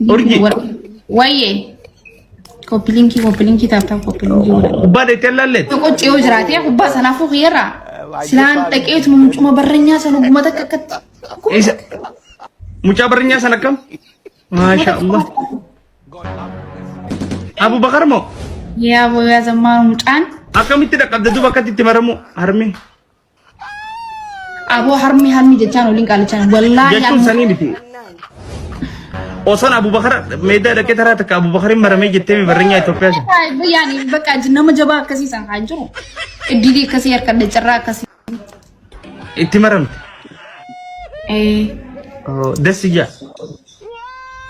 Urji. Wayyee. Koppilinkii koppilinkii taap taap koppilinkii godha. Kubbaa deettee laalleet. Tokko ce'oo jiraatee kubbaa sanaafuu kiyyarraa. Silaan dhaqeetuma mucuma barranyaa sana oguma takka akkatti. Isa mucaa barrinyaa san akkam? Maasha Allah. Abu Bakar moo? Yaa booyaa zammaanu mucaan. Akkamitti dhaqqabde duuba akkatti itti maramu harmi? Aboo harmi harmi jechaan waliin qaalichaan wallaahi Jechuun sanii miti. Osoon Abubakar meedaa dhaqee taraa takka Abubakarin maramee jettee barrinyaa Itoophiyaa sana. Yaani bakka nama jabaa akkasii san haa jiru. Iddilii akkasii harkadhe carraa akkasii. Itti maramte. Eh, Dassi jaa.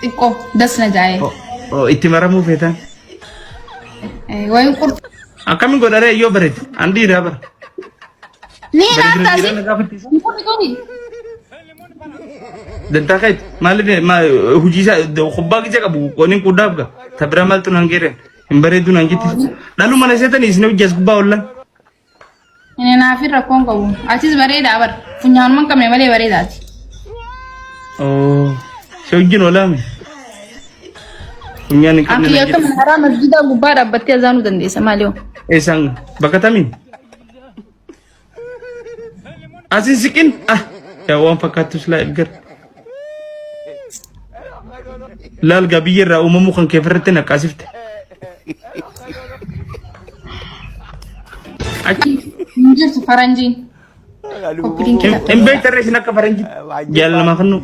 Xiqqoo das na jaa'ee. Itti maramuu feetan. Wayin qurxu. Akkamiin godharee yoo bareede an dhiiraa bara. Ni Bareedina naaftaasi. dhiiraa na gaafachiisa. Qurxu. Dantaa keeti maaliif hojii isaa kubbaa gija qabu qoniin quddaaf ga ta biraa maaltu nan geeren hin bareedu nan jetti. Dhaluma na seetanii isin hojii as gubbaa ollan. Inni naafin rakkoon qabu. Atis bareedaa bar. Funyaanuma hin qabne malee bareedaati. Oh, si wajjin oolaame. Funyaan hin qabne Akii na akka jedhe. manaaraa masjidaa gubbaa dhaabbattee azaanuu dandeessa maali hoo? Eessaan bakka tamiin? Asin siqin. Ah, yaa waan fakkaattu silaa Edgar. Laal gaa biyya irraa uumamuu kan kee irratti naqqaasifte. Achi Hin jirtu faranjiin. Koppiliin kee hin beektarree isin akka faranjii jaalala namaa kennu.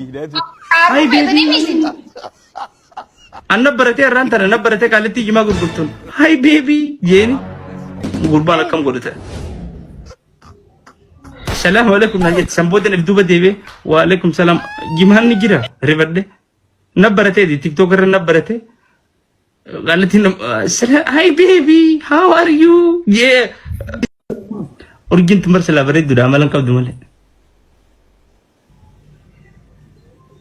Haaruu feetanii miti. Anna baratee irraan tana na baratee qaalittii jimaa gurgurtuun. Hi baby jeeni gurbaan akkam godhate. Salaamu alaikum naan jette san booda if duuba deebi'ee wa alaikum salaam jimaan ni jira rifadhe na baratee tiktok irra na baratee qaalittiin hi baby how are you jee urjiin tumbar silaa bareedduudha amala hin qabdu malee.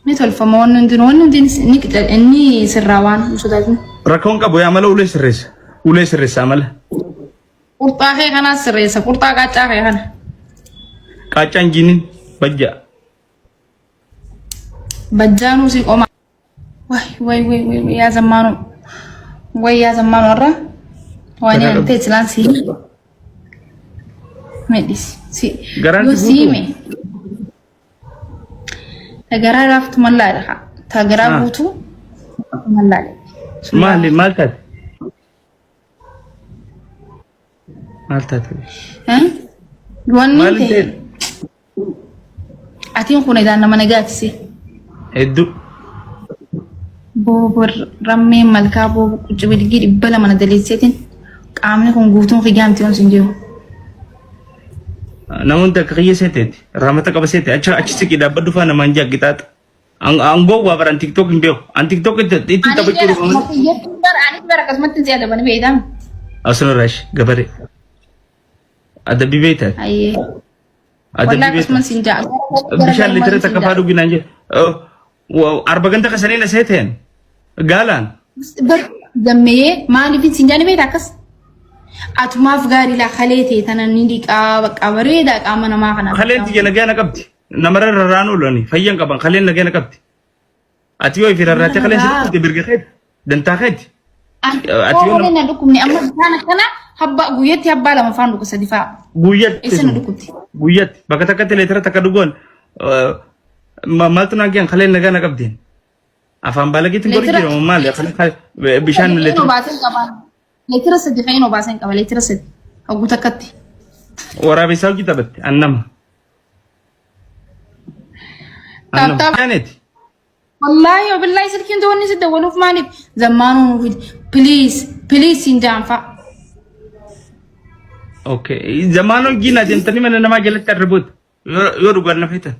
Ni tolfama wanni hundinuu wanni hundi ni qixa inni sirraa waan hin sodaatin. Rakkoon qabu yaa mala ulee sirreessa ulee sirreessa amala. Qurxaa kee kanaas sirreessa qurxaa qaaccaa kee kana. Qaaccaan jiinin bajjaa. Bajjaanuu si qoma. Way way way way way yaa zammaanuu. Way yaa zammaanuu har'a. Waan Garaa inni ta'e silaan si. Medhis si. Garaan Yoo si si guutuu? hime. Ta garaa laaftu mallaadha haa. Ta garaa Ah. guutuu mallaadha. Maali maal taate? Maal taate? Wanni Maal ta'e ta'e? atiin kun edaa nama nagaatisi. Hedduu. Boobo rammee malkaa boobo qucci bilgii 200 na daleesseetiin qaamni kun guutuun kiyyaa miti yoon sin jiru. Namoonni akka kiyya seeteeti. Raamata qaba seete. Achi achi siqii dhaabbadhu faana namaan jaa qixaaxa. Angoo waa baran TikTok hin beeku. An TikTok itti Ani taphachuu jala dhufa malee. kiyyattiin bara anis bara akkasumatti si adabani beektaa. Asuma rash gabaree. Adabbii beektaa? Ayyee. Adabbii Wallaa akkasumas beektaa? sin ja'a. Bishaan litira takka faa dhuginaan jedhe. Arba ganda kasanii na seeteen. Gaalaan. Gammee maaliif sin jaani beektaa akkas? Atumaaf gaarii laa kalee ta'e tana ni dhiqaa bakka bareedaa qaama namaa kana. Kaleen tiyya nagaa na qabdi. Namarra rarraan oolani fayyan qaban kaleen nagaa na qabdi. Ati yoo ifi rarraatee kaleen si dhukkubde mirga keeti. Dantaa keeti. Ati Ati yoo yoo na dhukkubne amma bishaan akkana habbaa guyyatti habbaa lama faan dhuga sadi fa'a. Guyyatti. Eessa na dhukkubdi? Guyyatti bakka takkatti leetira takka dhugoon maaltu naan kennan kaleen nagaa na qabdi. Afaan baalageetiin godhi Leetira- jira moo maali? Bishaan Leetira leetira. obaaseen qaba. Leetira sadi kan obaaseen qaba leetira sadi. Hogguu takkatti. Waraabessaa hojii taphatte annama. Taap taap. Jaaneeti. Wallaahi wabillaahi silkiin ta'uu inni si dawwaluuf maaliif zammaanuu nuuf fidi. Please please hin jaanfaa. Okay. Zamaanoo jiin adeemtanii mana namaa jalatti arraboota. Yoo dhugaan na feetan.